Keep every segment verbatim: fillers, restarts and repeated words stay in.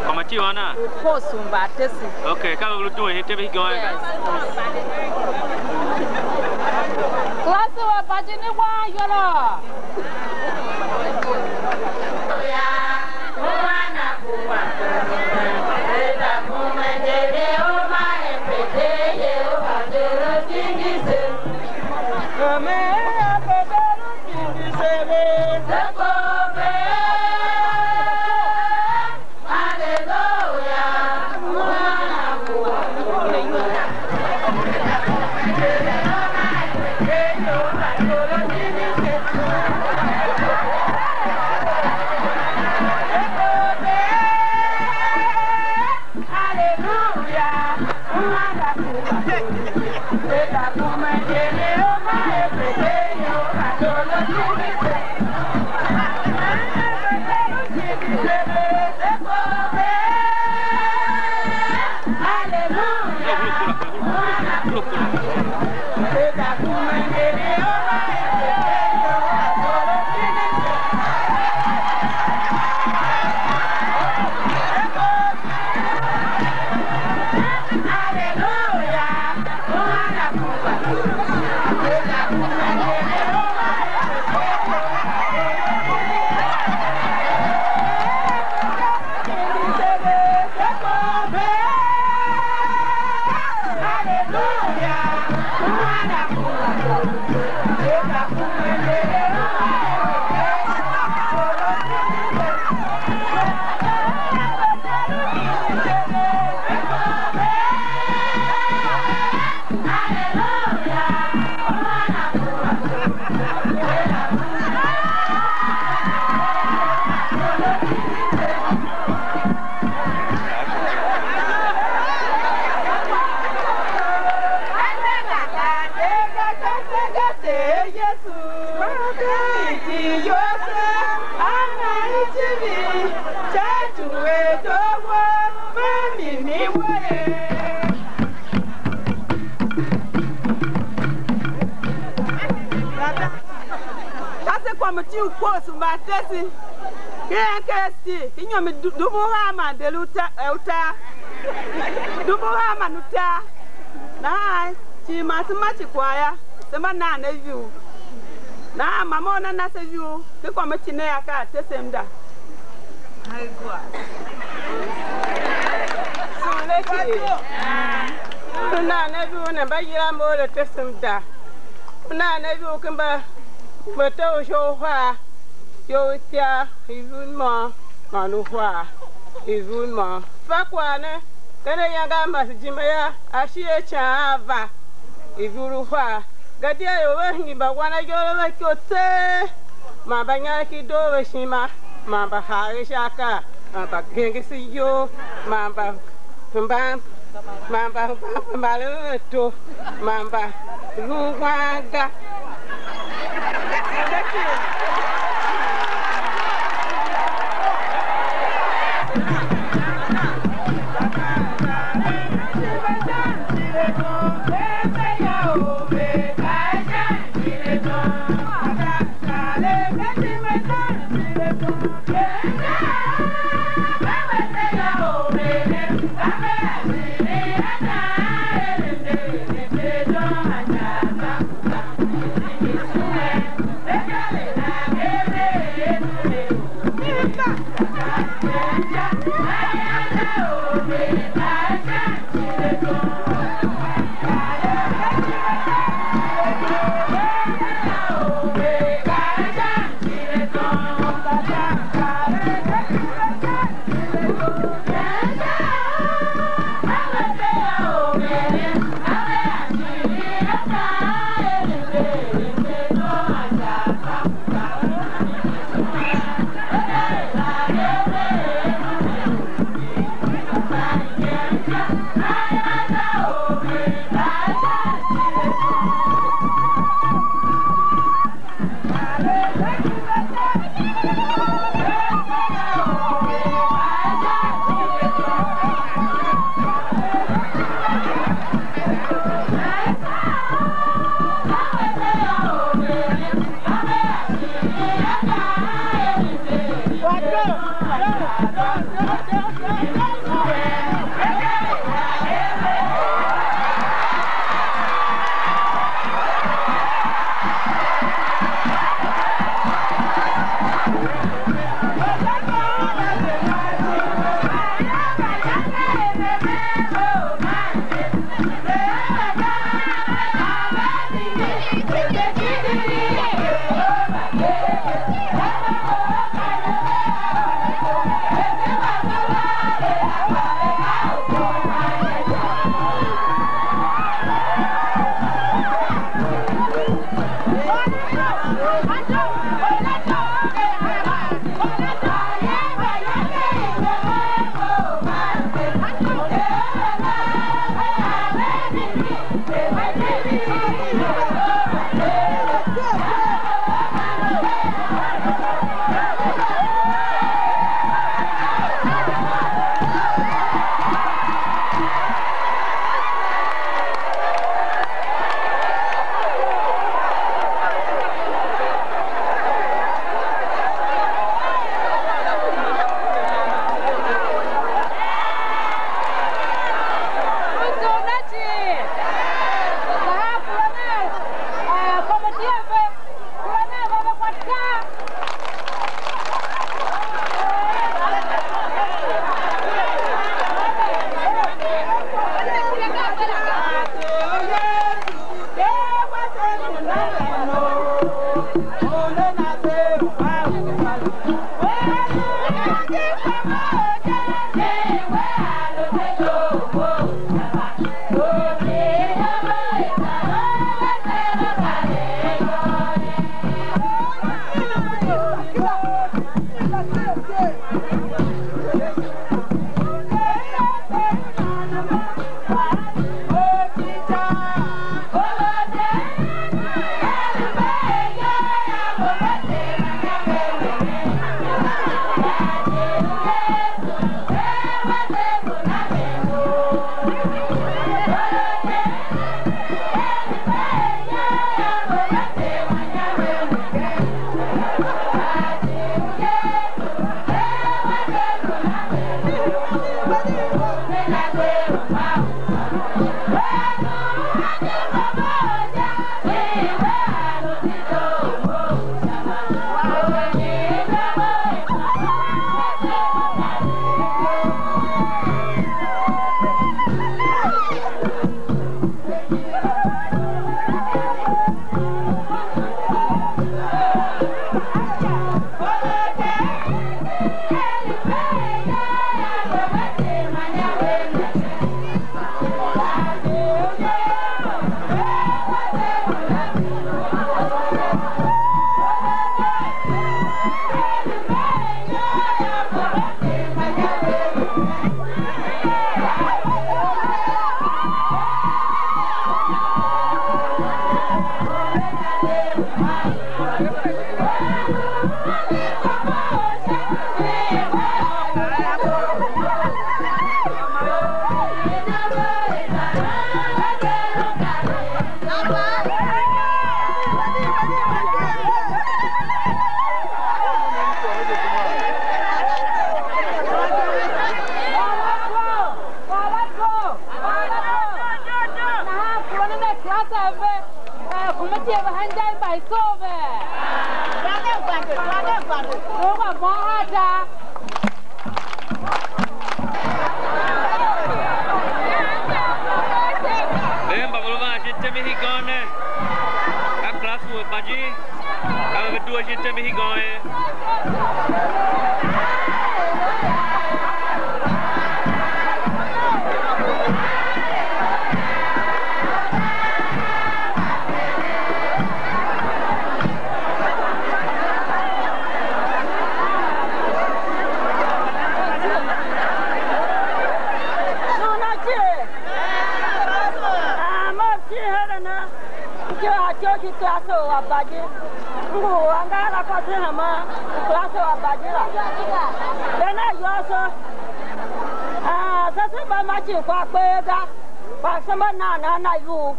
Committee wana. Okay, ka ve lu duen hen tebe hiki wan. Yes. Class wa bajini wa yoro. Tase kwamiti u kposo mba tese ken N K S T, inyom i du-, dubu uhar man deri uta-, eh, utar, dubu uhar man utar. Nahan cii man se ma ci kwagh yô, se mba nan ne ivur. Nahan ma mo una na se ivur, ken kwamiti ne yô, ka a tesem da. Sule ki. Una ne ivur ne mba yila mo er a tesem da. Una ne ivur ken mba, mba te u sha uhar, iyol ityav, ivur môm, man uhar, ivur môm. Fa kwagh ne, ken ayange a masejime yô, a shi a ican a va, ivur uhar. Gadia ior ve hingir mbawanayol ve iko tseegh. man mbanyaregh ki doo ve ishima, man mbaharen sha akaa, man mbagengese iyol, man mba, mban, man mba, mba, mba, mba, mba, man mba lu wan ga. Shin kwagh kpee ga, kpa se mba nan a na ivur.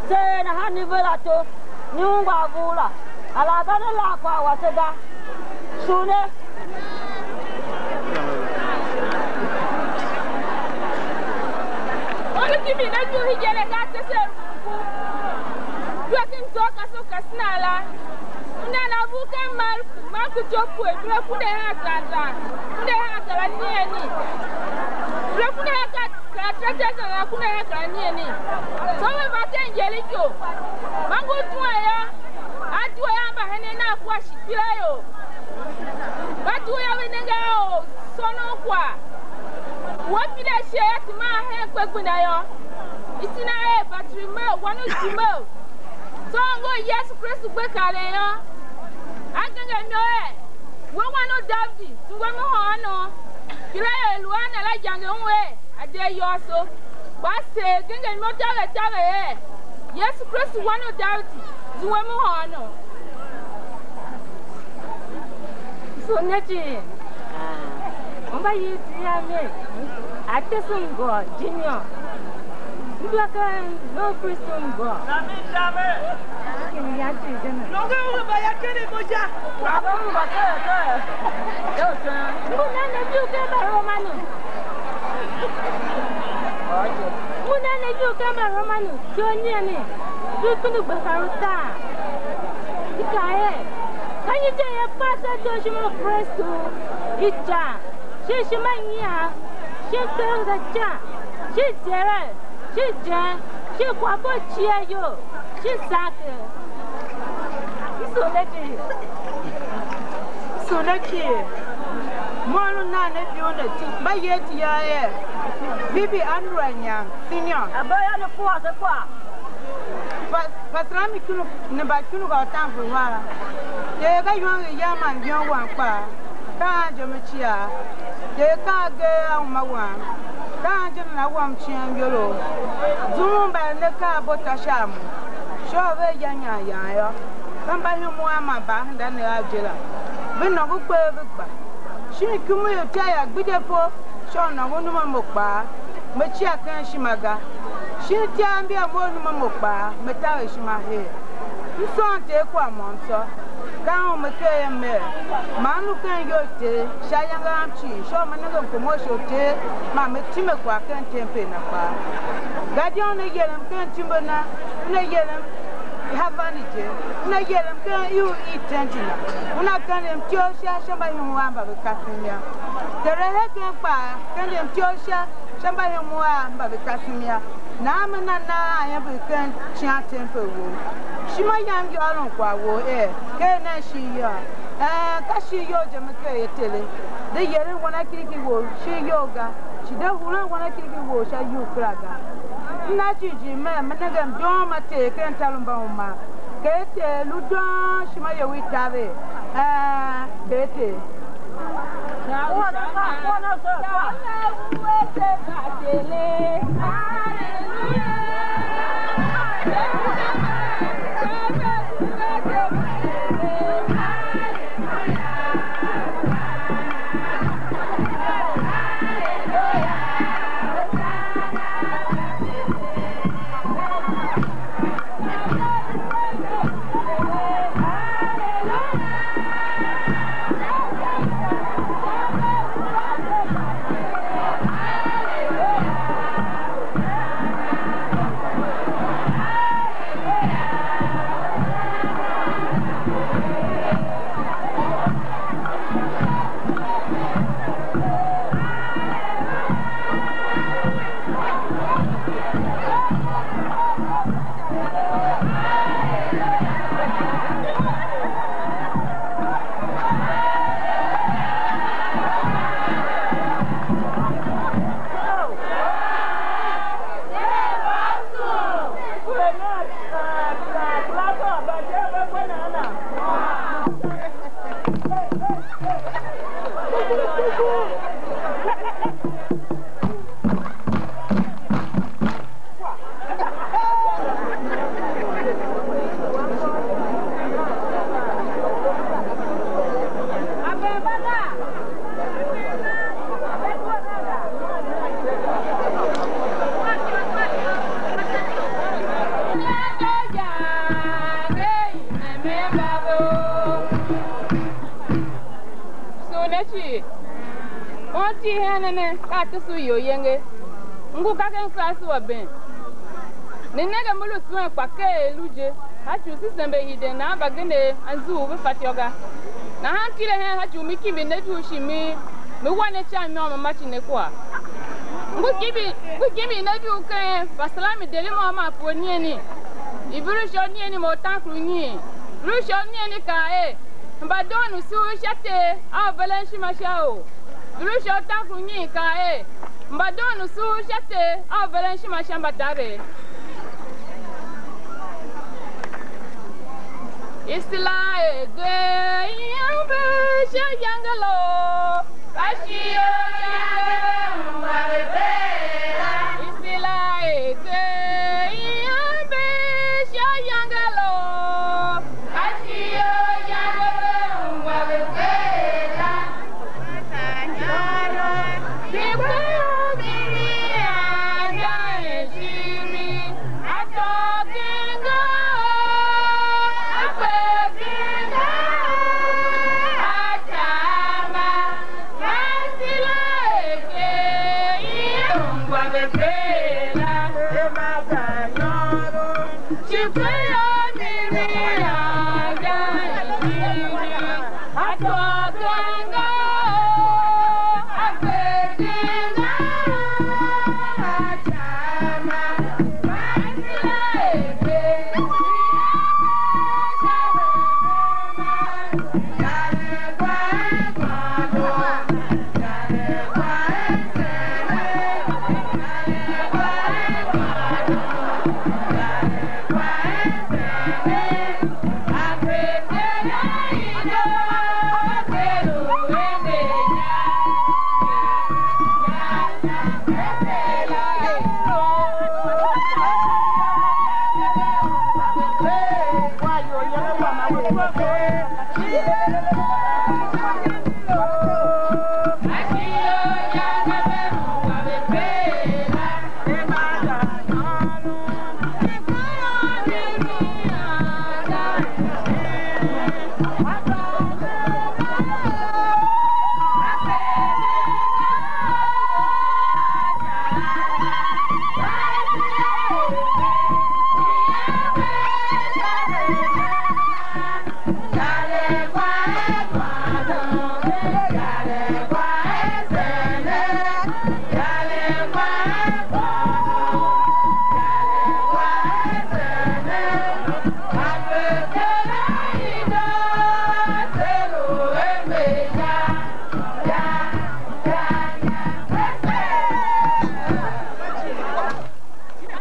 Se er nahan i ver ato, ni ungwa avur la, alaghga ne lan kwagh wase ga. Sugh ne. Ôr kimi na ityou hingir a ga, tese a ku. Due ken zwa u Kasev u Katsina la. Una na vu ken Marku, Marku ityou pue, bile kunde hen zan zan, kunde hen kar anigheni. Bile kunde hen kar, kar ataratar zan zan, kunde hen kar anigheni. Tsô ve va ken Yeriko. Mba ngur zuen yô, a due a mbahenen nav kua shi ikpelaior. Mba due yô, ve nenge a or sônon kwagh u a pine ashe a teman hen kpegbenda yô. Iti na er Bartimeu, wan u Timeu. Tsô ongo u Yesu Kristu gbe karen yô, a genger imo er: We Wan u Davidi, zungwe mi hôônom. Ikpelaior i lu a na la yange un er a̱ de ayôôso, kpa a seer genger imo taver taver er: Yesu Kristu, Wan u Davidi, zungwe mi hôônom. Sugh ne cii. U mba yila iti yam er: Atese mgôôr, Junior. M due ken Nongo Kristu mgôôr. Ken ya cii je ne. Nongo u mba ya ken mo ja. Ngu nan ne viu ken Mbaromanu. Ngu nan ne viu ken Mbaromanu, ityough inigheni, viu kundu gbe kar utaan. I kaa er: Ka nyi je ia kpa se dooshima u Kristu ican, shin ishima i nyian, shin keregh sha ican, shin idyelegh, shin ijen, shin kwaghbo u icighan iyol, shin saaker? M sugh ne cii. M sugh ne cii. Mo lu nan ne viu ne ti, mba ye ti ya er: Bibi Andrew Anyang Senior. Abo yô, ne kua se kua. Fa-, Fasalami ikunu, ne mba ikunu ga utan vur uhar. Ter ga iwang i yan man iwang wam kpaa, ka an je me cia. Ter ka agee a uma wam, ka an je nana wam cian iyolough. Zum u mba ne ka a bo ta sha a mo, sha u vea ya nyan yan yô, ka mba ihumua man mba henda ne a je la, ve nôngo kpee ve gba. Shin ikum i uta ia gbidye fo sha u nôngo num a mo kpaa, me cia ken ishima ga. Shin itiav mbia mough num a mo kpaa, me taver ishima her. M sôn Ter kwagh môm tsô. Ka un me ker ye mer, ma m lu ken iyol i Ter sha ayange am cii, sha u me nenge mkomosho u Ter, man me time kwagh ken tempel na kpaa. Gadia una yerem ken timbe na, una yerem Havani je, una yerem ken iu i tenti na, una kendem ityough sha, sha mbaihumua mba ve kasev yô. Tere hegen kpaa, kendem ityough sha, sha mbaihumua mba ve kasev yô. Nahan me na nan anmgbian ken icighan tempel wou. Ishima yam yôron kwagh wou er: Ker nen ishigh you. Ee, ka ishigh you je me ker ye, Tere. De yeren wanakiriki wou ishigh you ga, shi de huren wanakiriki wou sha you kera ga. M na jighjigh mer, me nenge mdoon ma Ter ken tar u mbauma. Ker Ter, lu doon ishima you i taver. Ee, Ker Ter. Ne cii, mo m tindi hen ne ne, ka a tese u ior yenge. M ngu ga ken Kristu wa ben. Ne nenge, me lu suen, kpa ker a lu je, sha ci u se sembe hiden nahan mbagenev anzughul ve fatyô ga. Nahan m tile hen sha ci u me kimbi ne ivur shi me, me wa ne sha môm ma maci ne kwagh. Ngu kimbi, ngu kimbi ne ivur ken Pasalmi deri môm ma pue nieni, ivur sha u nieni mo utaankurunyiin. Ivur sha u nieni kaa er: Mba doon u suur sha Ter a u veren ishima sha or. Ivur sha utaankurunyiin kaa er: Mba doon u suur sha Ter a u veren ishima sha mbataver. Iserael gee iyange sha iyange lo, ka shighe u iyange ve ungwa ve bee la. Iserael gee iyange sha iyange lo, ka shighe u iyange ve ungwa ve bee la.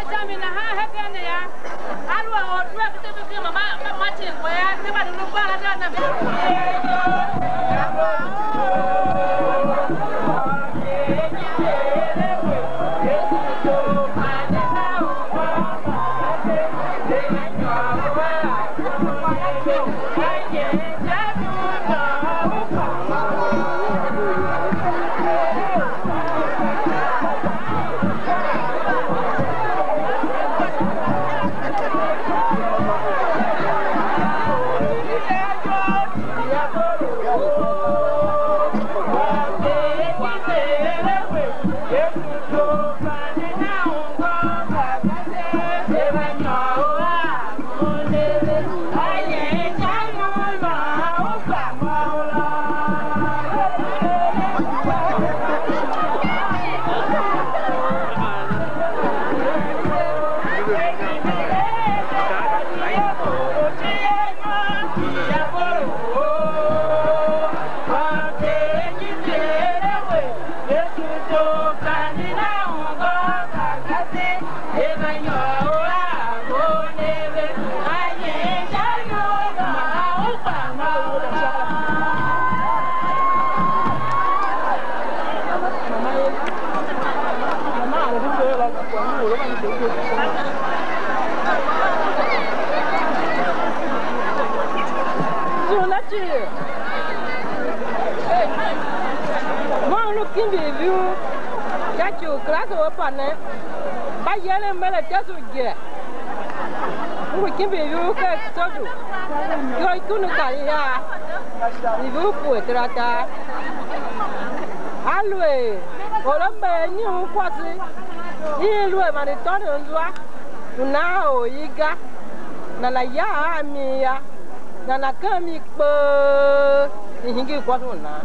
Sha mi nahan hegen ne yô, aluer ortwer ketev ken mama, ma, Martin kpa yô, se mba lu lu gbar ata na. Mo m lu kimbi ivur sha ci u Kristu we pa ne, mba yeren mer a tese u je. Ngu kimbi ivur ken Eksodu, ikor ikun kar ihiar, ivur pue teratar. Aluer or a mbayev nyiun kwase i i lu a vande tôndo zwa u nan or i ga, nana ya a mi yô, nana ken mi kpee, i̱ hingir kwase u nan.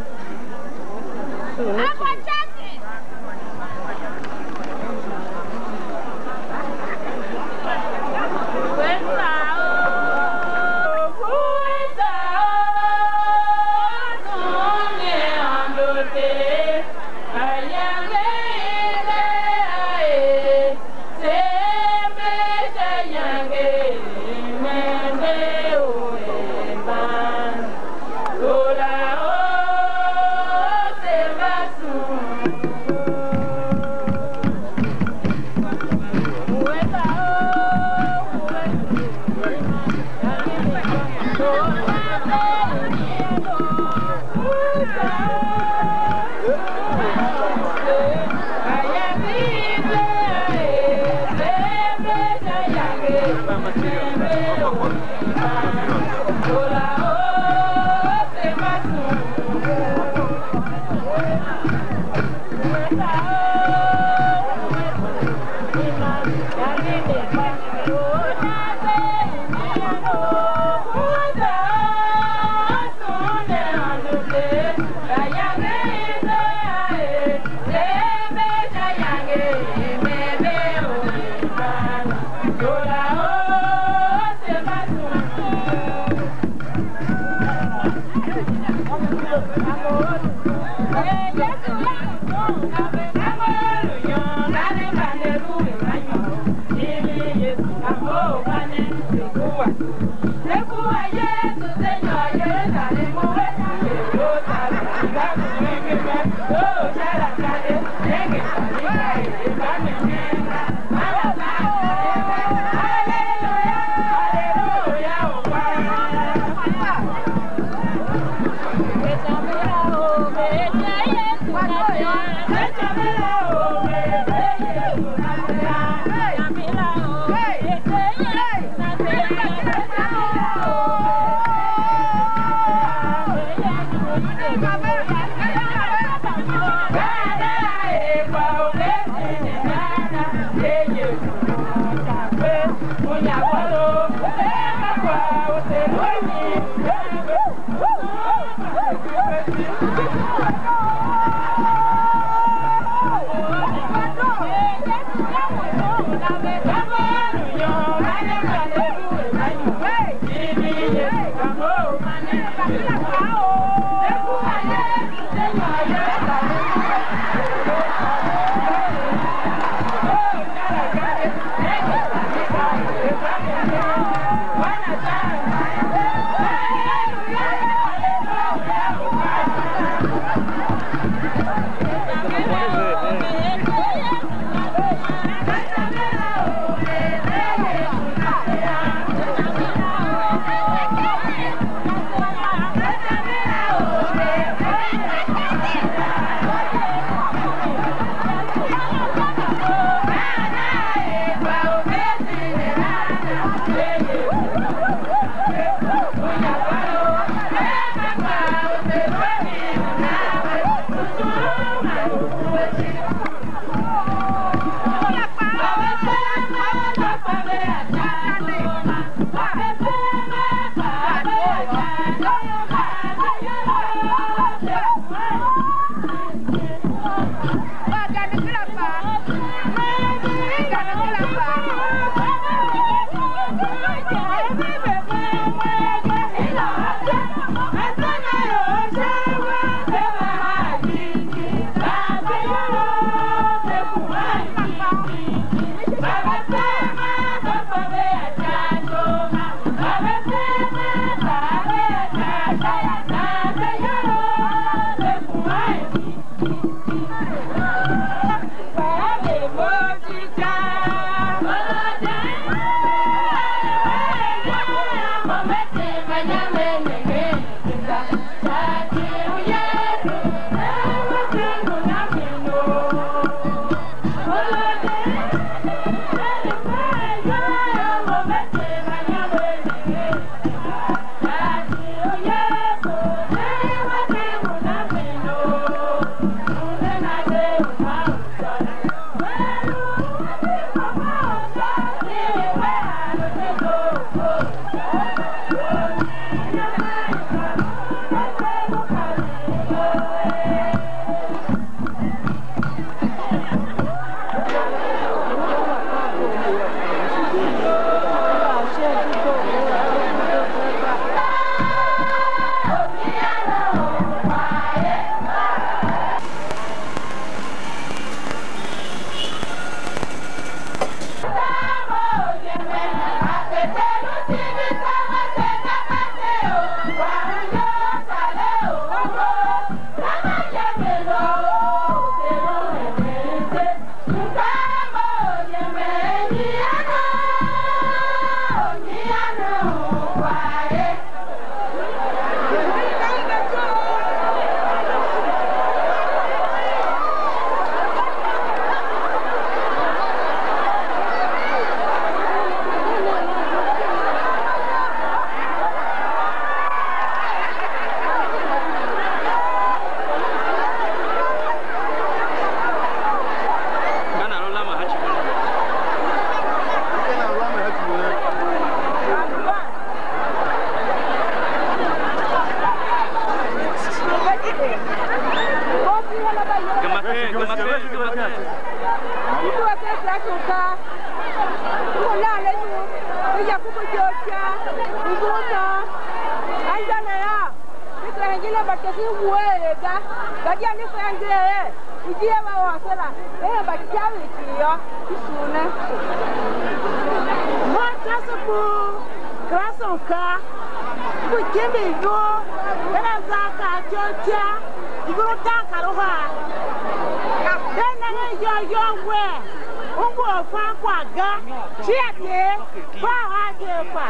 Gema ken, gema ken, gema ken. Mtu wa ken Kristo ka. Uko na le nu. Yakobo Georgia. Ngoma. Anja na ya. Ni kera hingir a mbatesen wuee ga, gadia ni kera nger er, ijir a va ôr se la, er mba ikav i cii yô, i sugh ne. Mo tese ku, Kristo ka, ku kimbi iyol, ken a za kaa ityough itya, i gur utaan kar uhar. De nengen iyôgh you wer, u ngu orfankwagh ga, cia Ter, kpa a je kpa.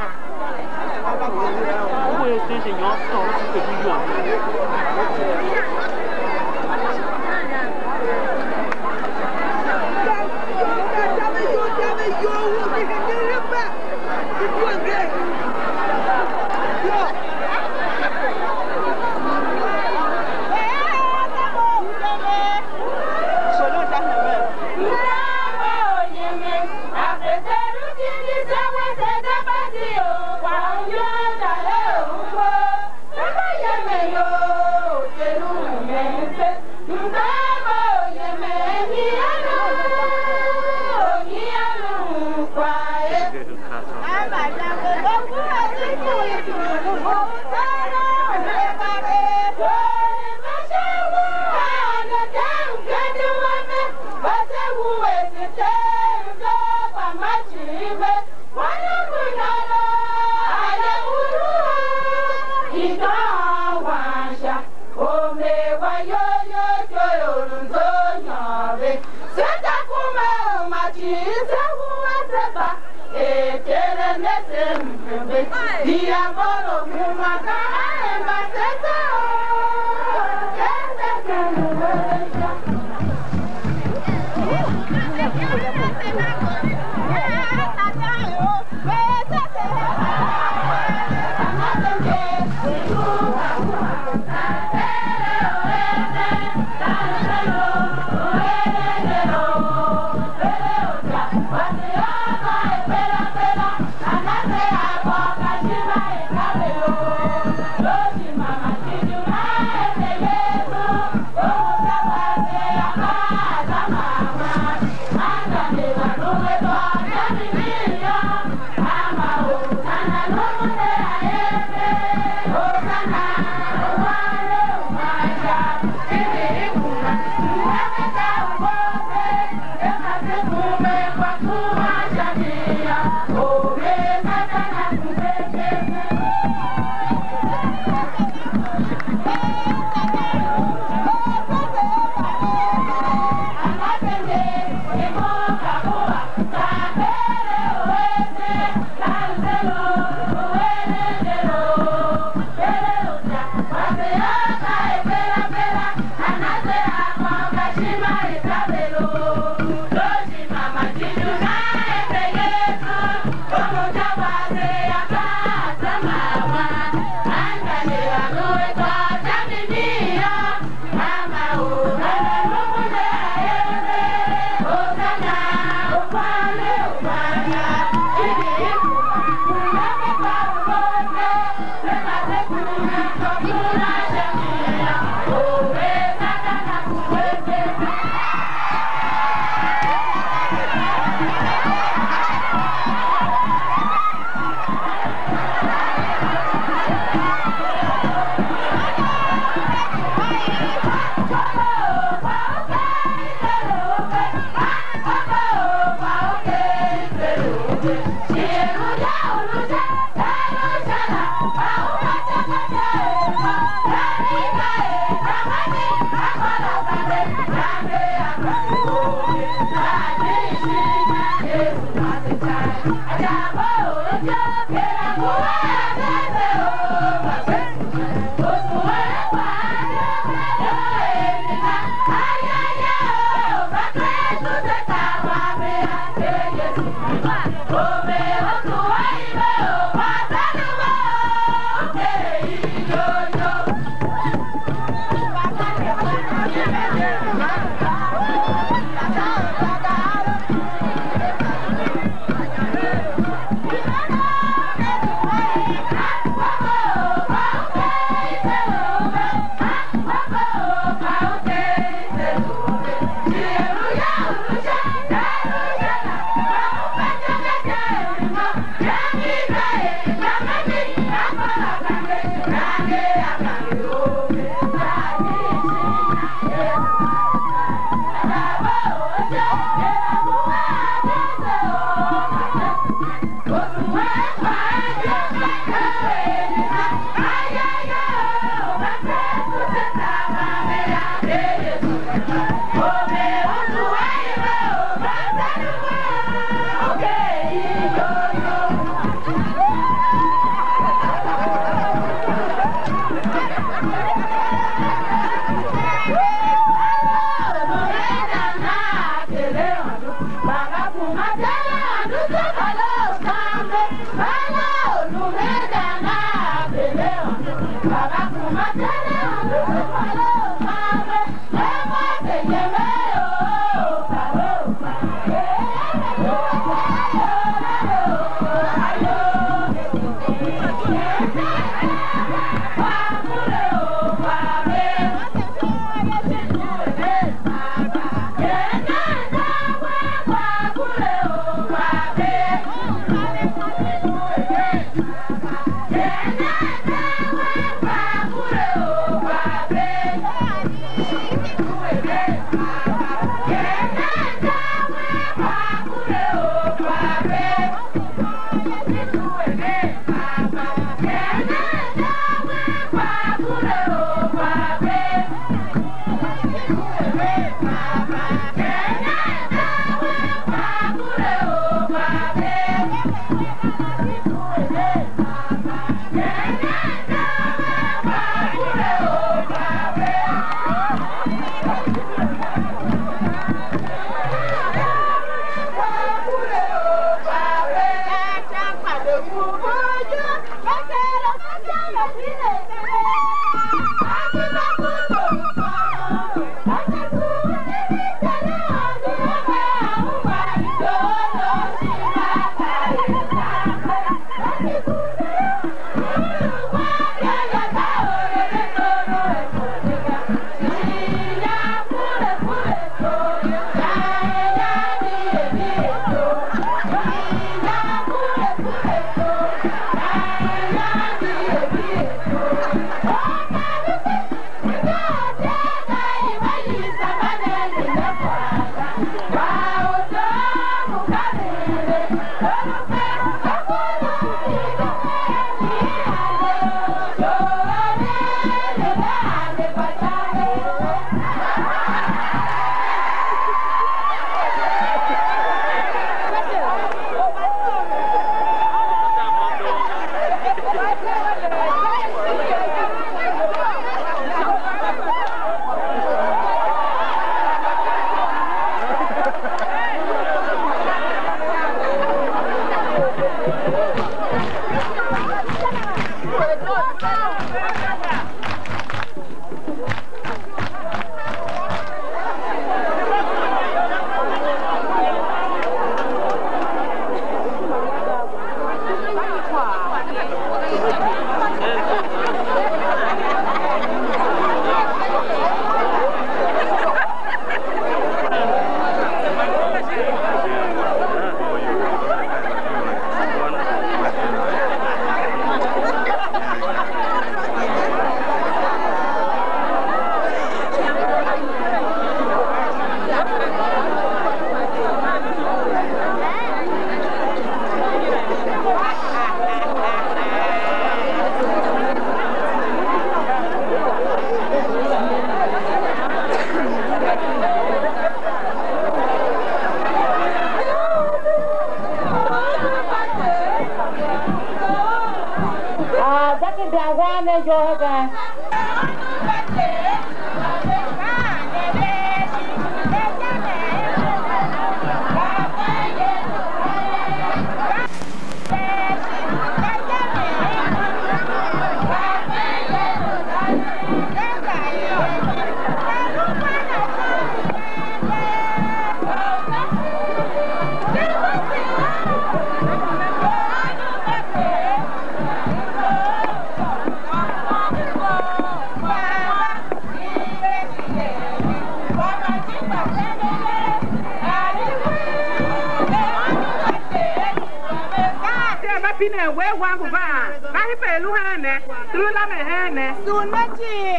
Pinen wer wan ngu van, va hempe a lu heen ne, tulu la me heen ne. Sun me cii.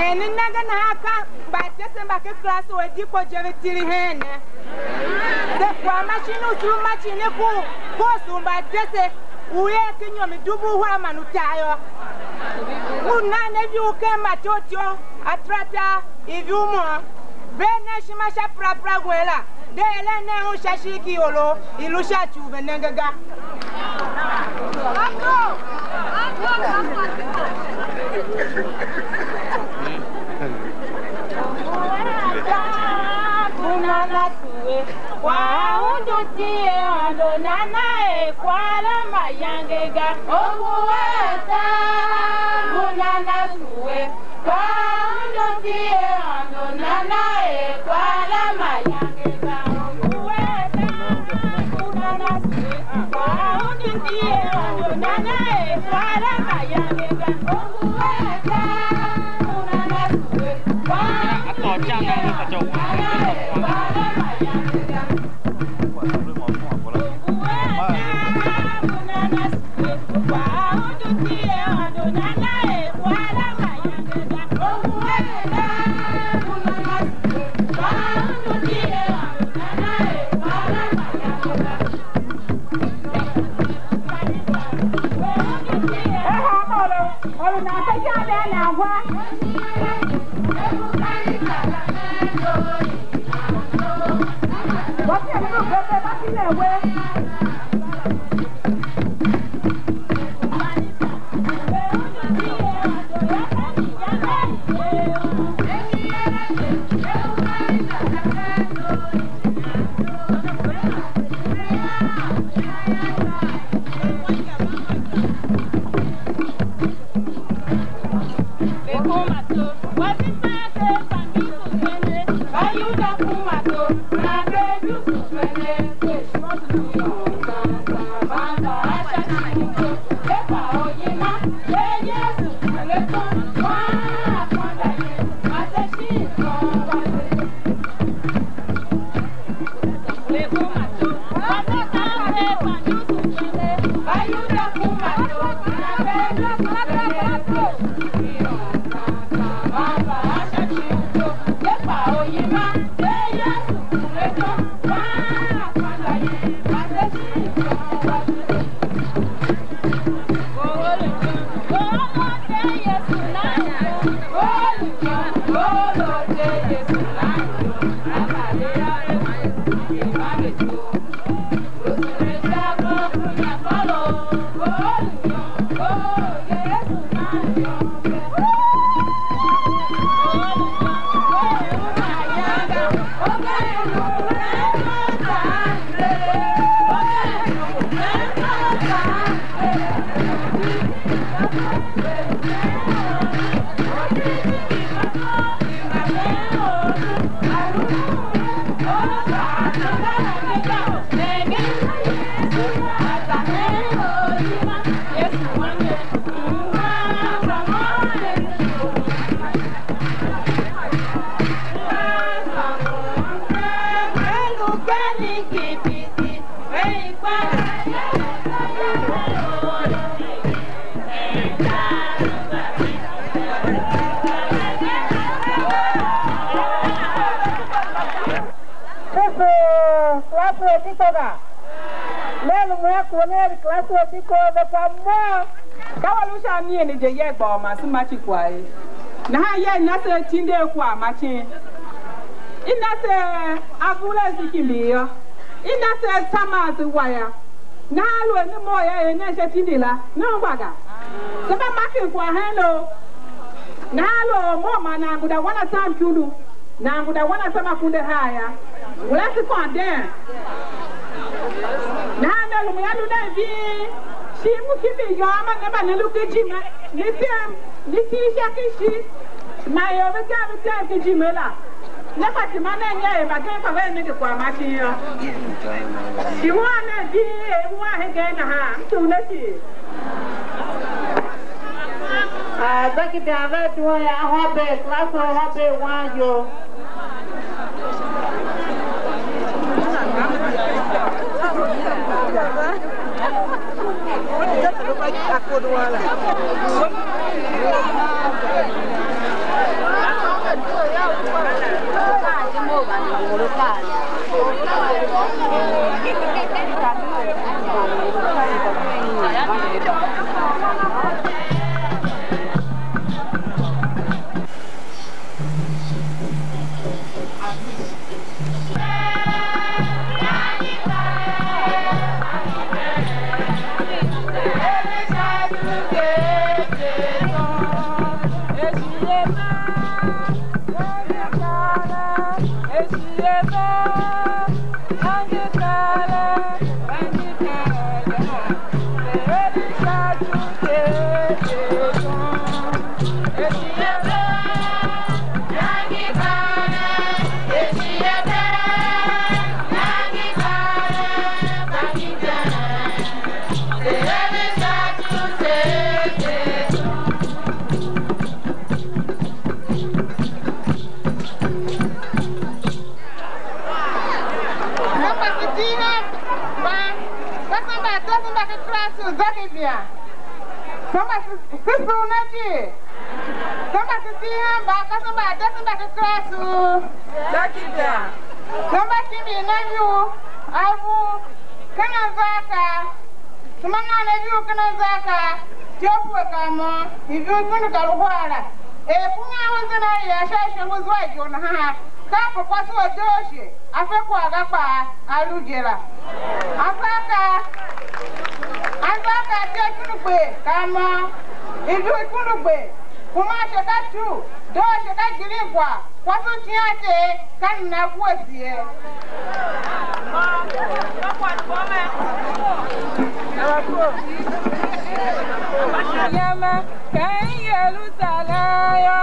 Er ne nenge nahan ka mbatesen mba ken klase u Ediko je ve tiri heen ne. Se kwagh ma shin u tulu ma shin ne ku, ku u sugh mbatesen u er ken inyom i dubu uhar man utar yô. U nan ne ivur ken Matyough ataratar, ivur môm. Ver nen ishima sha perapera wen la, de eren nen un sha ishigh ki iorov i lu sha ci u ve nenge ga. Kwagh a undu iti er Aôndo nana er kwagh la mayange ga. Ongo a ta u nana sue. Kwagh a undu iti er Aôndo nana er kwagh la mayange ga. Ongo a ta u nana sue. Kwagh a undu iti er Aôndo nana er kwagh la mayange ga. Ongo a ta u nana sue. Kwagh a undu iti er Aôndo nana er kwagh la mayange ga. Kristu, klasi u Ediko ga. Me lu mo a kuwe ne er klasi u Ediko ve kwa mo. Ka wa lu sha a mien je ye gba u ma se ma ci kwagh ye. Nahan ye i na se atindi a kwagh ma cin. I na se avur a se kimbir yô. I na se atam a se wa yô. Nahan aluer ne mough yô, er nen sha tindi la, ne ungwa ga. Se mba maken kwagh hen lou. Nahan aluer ormough man nan guda wan atam ikundu, nan guda wan atam akunduahar yô, ngula se kôndon. Nahan me lu mo yô, lu nen ving, shi m ngu kimbir yôô, man ne mba ne lu ken ijime, ne tem, ne tim sha ken ishi, man ior ve kaa ve tem ken ijime la. Ne kpa timan nen nya er mbagenev kpa vea nenge kwagh ma shin yô. Shi wan nen di er wan hegen nahan, m tugh ne cii. Ah, zaki dan vea duen a Hôber, class u Hôber wan iyol. Ka mba se iti hen mban, ka se mba ato se mba ken kras u Zakibian. Ka mba se, se sugh ne cii. Ka mba se iti hen mban, ka se mba ato se mba ken kras u Zakibian. Ka mba kimbir ne ivur, a ivur, ken anzaakaa. Suma nan ne ivur ken anzaakaa, ityough pue kar môm, ivur ikundu kar uhar la. Er ku nyian u zenden a ian sha ishongo zua ijo nahan, kape kwase u a doo ashe, a fe kwagh ga kpaa, a lu je la. Anzaakaa, anzaakaa ityough ikundu gber kar môm, ivur ikundu gber, kuma ashe ka two, doo ashe ka gbilin kwagh. Kwase u icighanter ka nana wuese ye. Yama, ka en Yerusalem yô.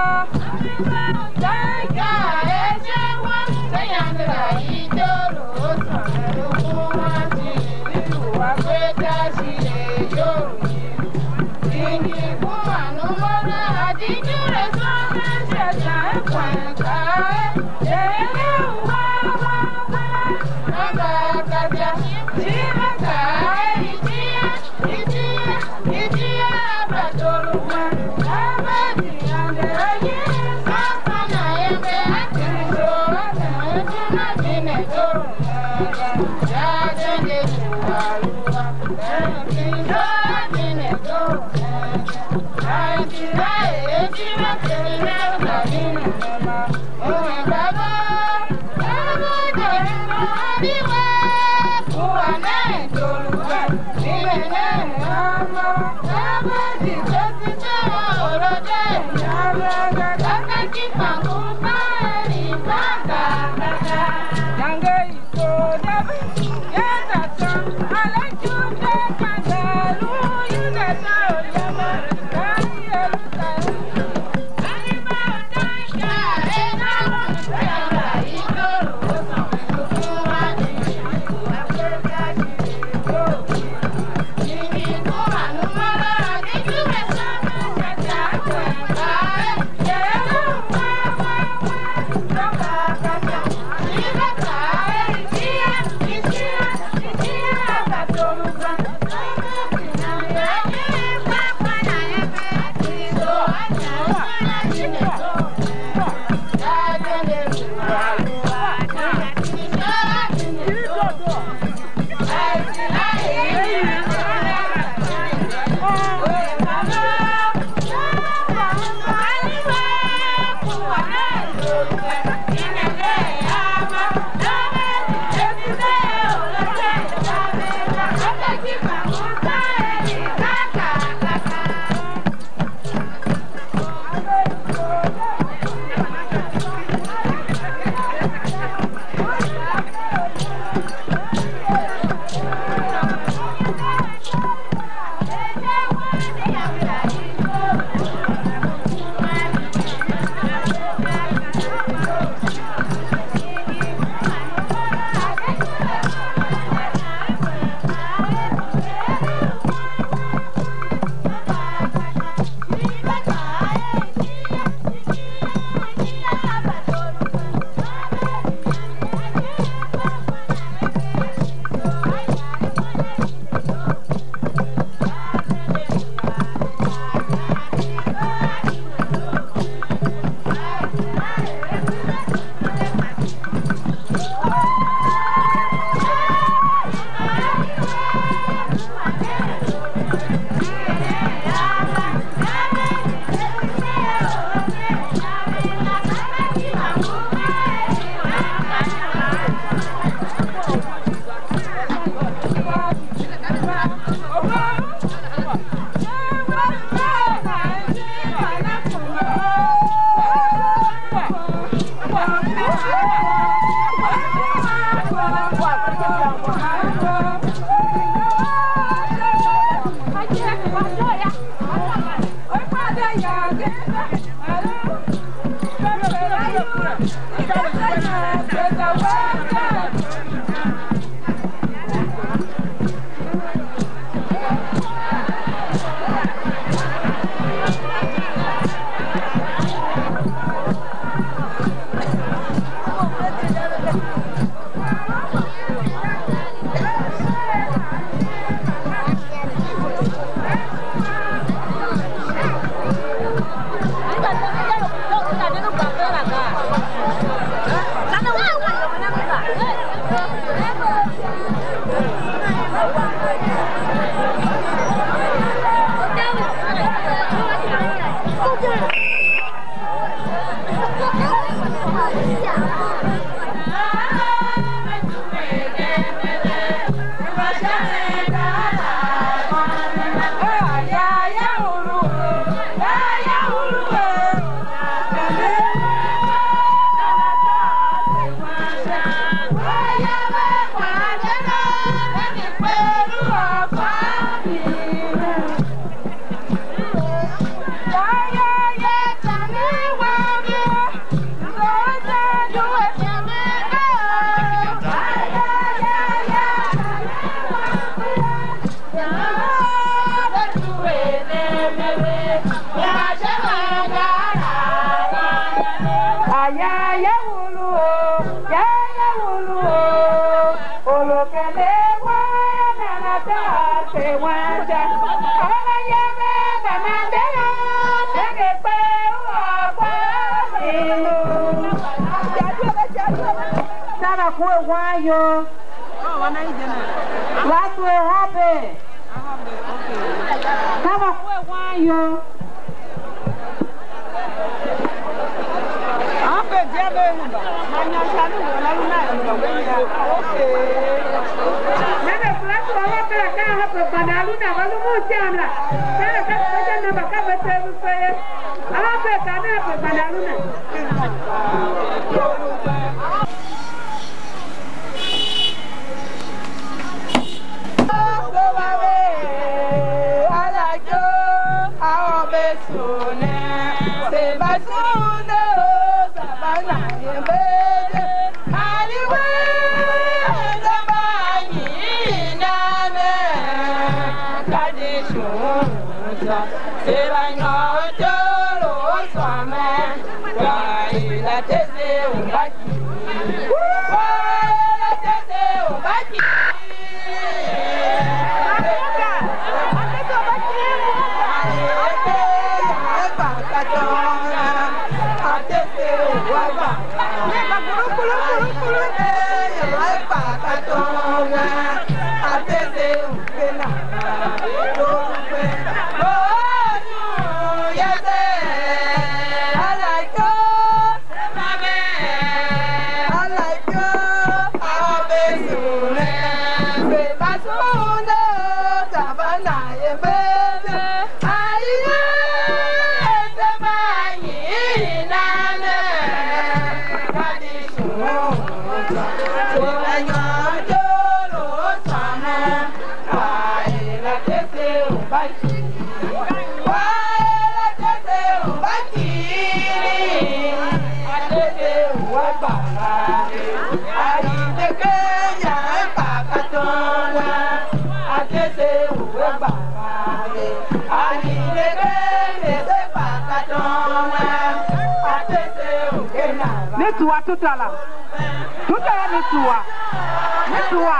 Aya ya wulu o, ya ya wulu o, oloke ne wa ya nana ta se wa ta. Ala ya me ba na de ya, me ke pe u a kwa ni. Sara ku e wan yo. Wa tu e hobe. Kama kue wan yo. Ape dia ve hemba. Manya shanu wala luna hemba. Okay. Nana kula tu wa kala ka ha pe bana luna wa lu mu chana. Nana ka ka na ba ka ba te lu pe. Ape ka na pe bana luna. Ne tsuwa tutala. Tutala ne tsuwa. Ne tsuwa.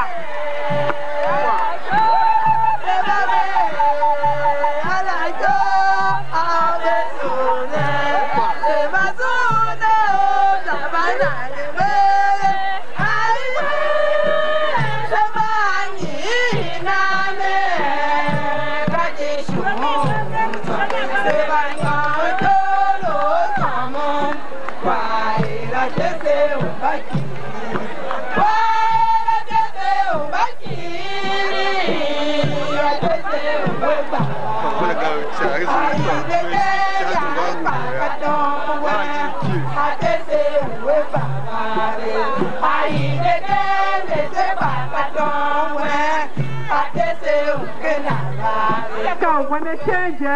Ka u wene shenje.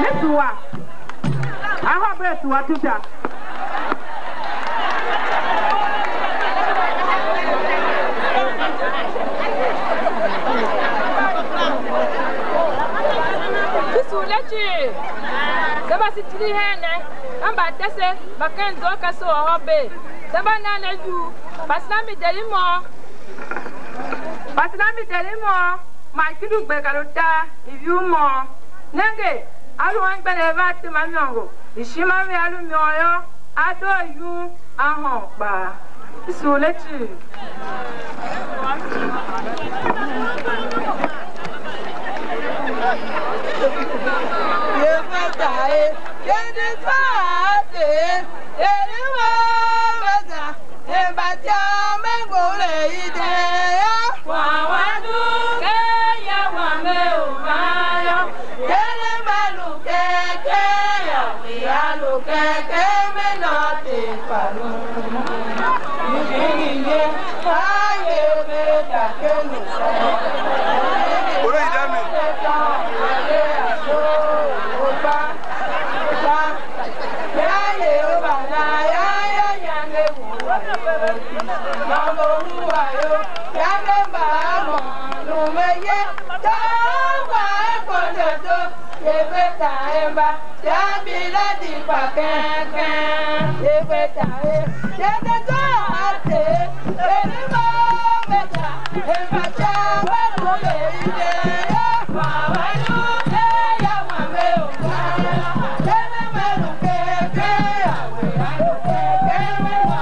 Ne tsuwa. Bee tsuwa tuta. Sisule cii, se mba se tindi hen ne, ka mbatese mba ken zwa u Kasewa hôbee, se mba nan ne iyugh, kpa se na mi deri môm. Kpa se na mi deri môm, man ikundu gbe ka lu tar, ivur môm. Nenge, a lu anmgbianev a tema imôngo, ishima vea lu môm yô, a doo yum, a hôôn kpaa. Sule cii. Ye fa ta e, ye di fa a te, ye di fa a ta. Hemba tyô me ngule i dee yô. Kwagh wam dugh ken ya wam me u van yô. Ken mba lu ken ken yô, we a lu ken ken me nôô Ter kpa lu. I̱ vihi ye, a ye ve da ken u. Ora i da mi. Kpa, kpa, ya Yehovah na ya ya ya ne. Nôngo hua yô, yange mba a môm, lumen ye, tar gba e kondodo, ye ve tar e mba, ya mbila di kpa keng keng, ye ve tar e, ye ve tar a Ter, ye ve mba ve tar, e mba tar gba lu ve i de ye, wa wa lu ye, ya wa me u ga, ye ve me lu keng keng, ya we ya lu keng keng, me wa.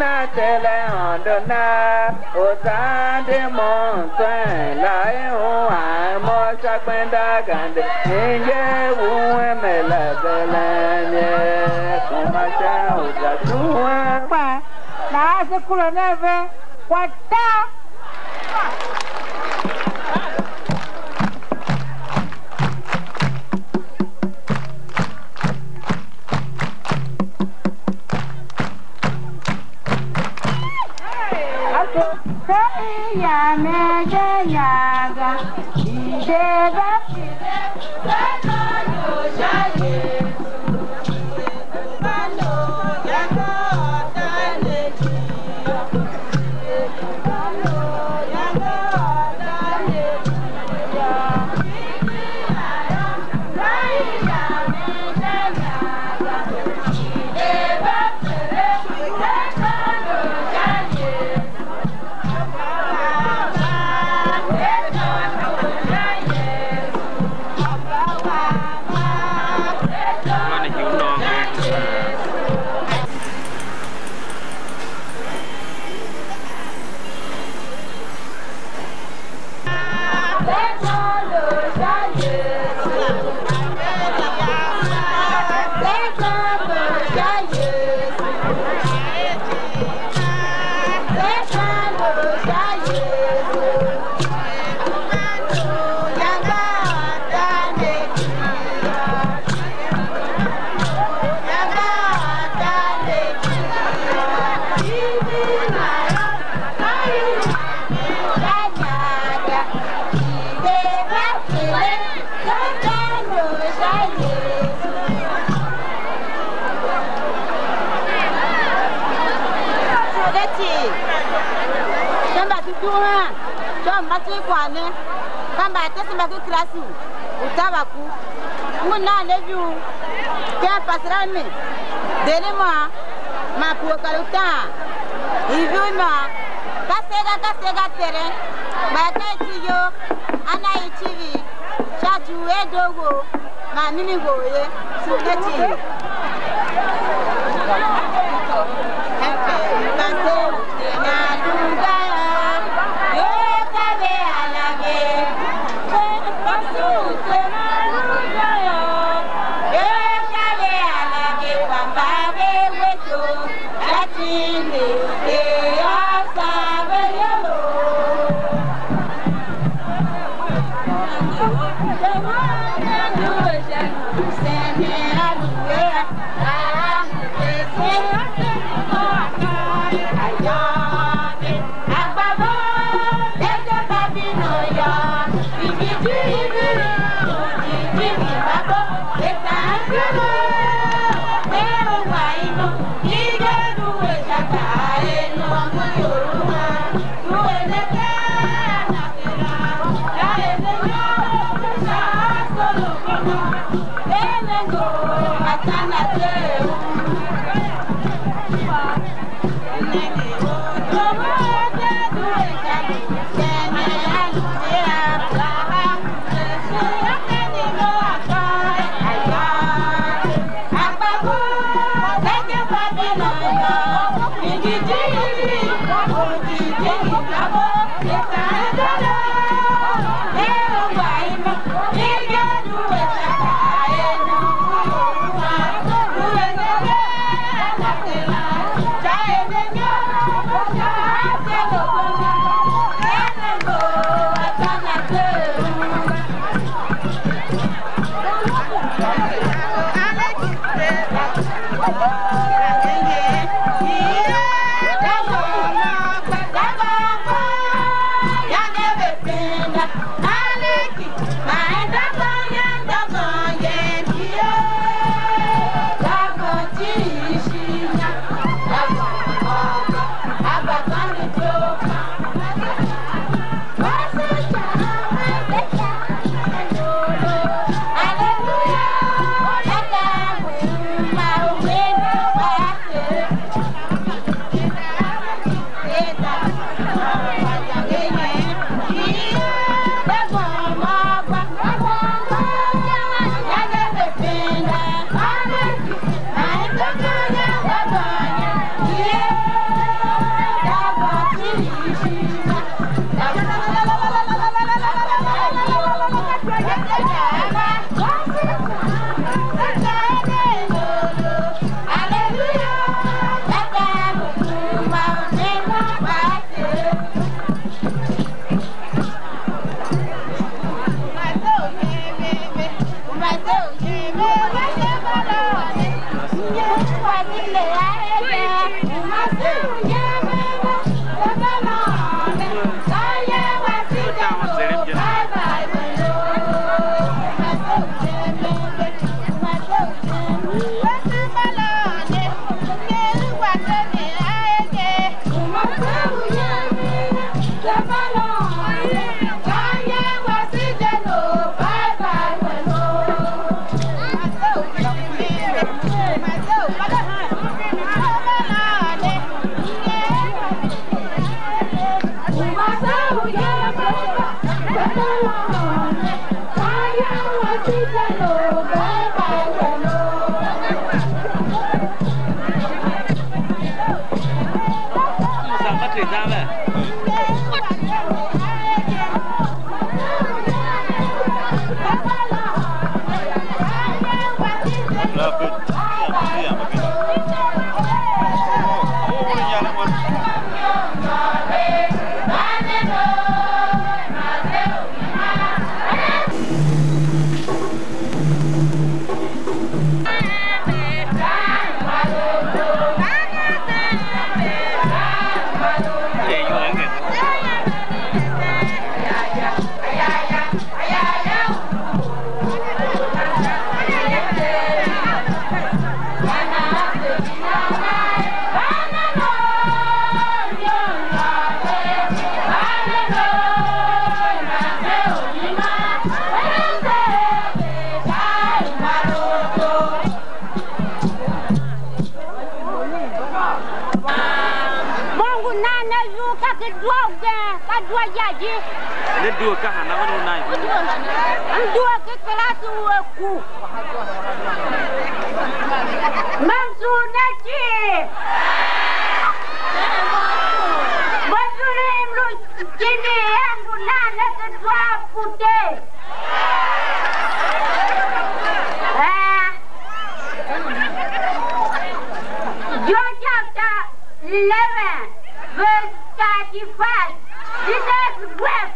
Na tele Aôndo na, u zan di mo mtswen la, i u a mo sha gbenda gande, inje u eme la zelen ye, kuma sha u za duen. Kpa nahan se kura nen ve kwa tar. Sha mbasutuhan, sha u masen kwagh ne, ka mbaatesen mba ken kirasi u tabaku. M ngu nan ne viu ken Pasarami, deri mô, man pue kar utaan, i viu mô, ka se ga, ka se ga Tere, kpa ka iti You, a na icivir. Sha ci u Edo wou man mimi wou ye, sule cii. Mo ngu nan ne iyol ka ki dua ugen, ka dua Ya ji. Ne due ka hana, vene u nan iko? M due ken kalasi u a ku. Manzur ne cii. Manzur m lu tindi, m lu nan ne ken zwa a ku de. Eh. John chapter eleven, verse thirty-five. Jesus wept.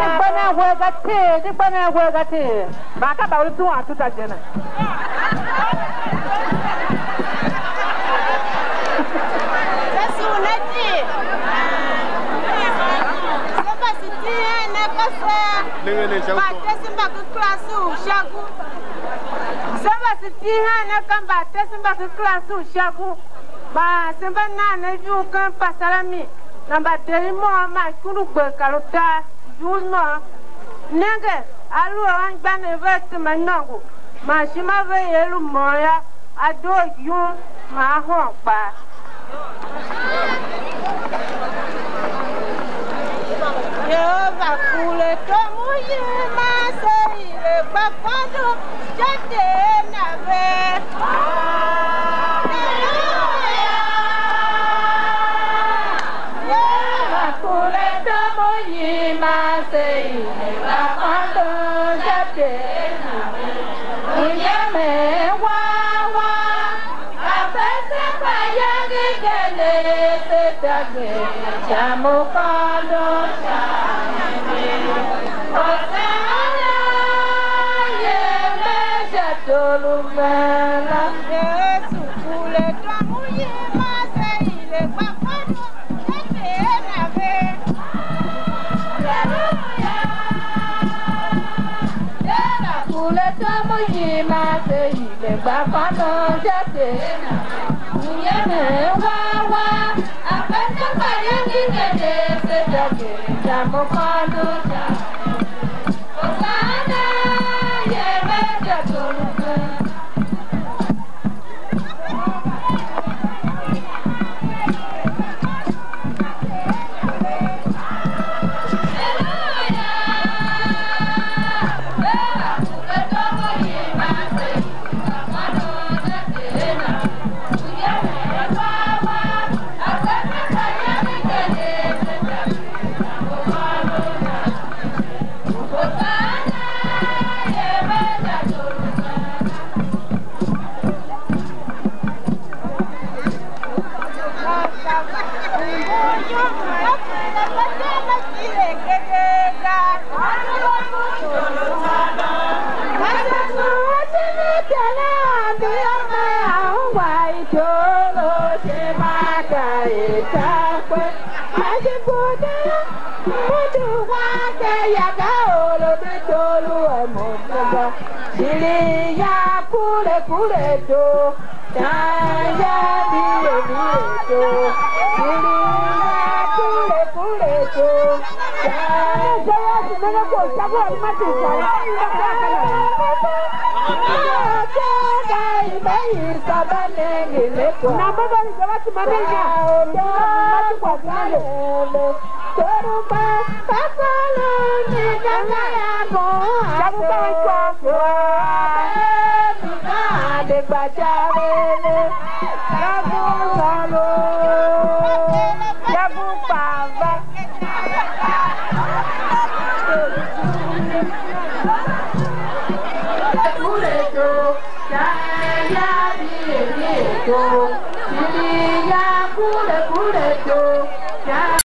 Di gba nen uwegh ga tee, di gba nen uwegh ga tee. Man ka mba ve lu zuan Atsutsa je ne. Yesu ne ti. Se mba se ti hen ne ka se. Nenge ne sha u tôôn. Mbatesen mba ken klas u sha ku. Se mba se ti hen ne ka mbatesen mba ken klas u sha ku. Man se mba nan ne ivur ken Pasalami, nan mba deri môm man ikundu gber kar utar, ivur i môm. Nenge, aluer anmgbianev vea tema imôngo, man ishima ve ia lu môm yô, a doo yum, man a hôôn kpaa. Yehova kure tom u yiman se, i ve gba kôndo sha Ter na ve. Sha mo kôndo sha mi. Hosana, ye me sha torough la. Yesu kure tom u yima se ile gba kwano, se Ter na ve. Haleluya. Kure tom u yima se ile gba kwano, se Ter na ve. Uyemen wawa, apete kpa yange ne de se ta ke ta mo kôndo ta. Hosana, ye me ta torough. Shiri ya kure kure to, tan ya bie bie to. Shiri ya kure kure to, tan ya bie bie to.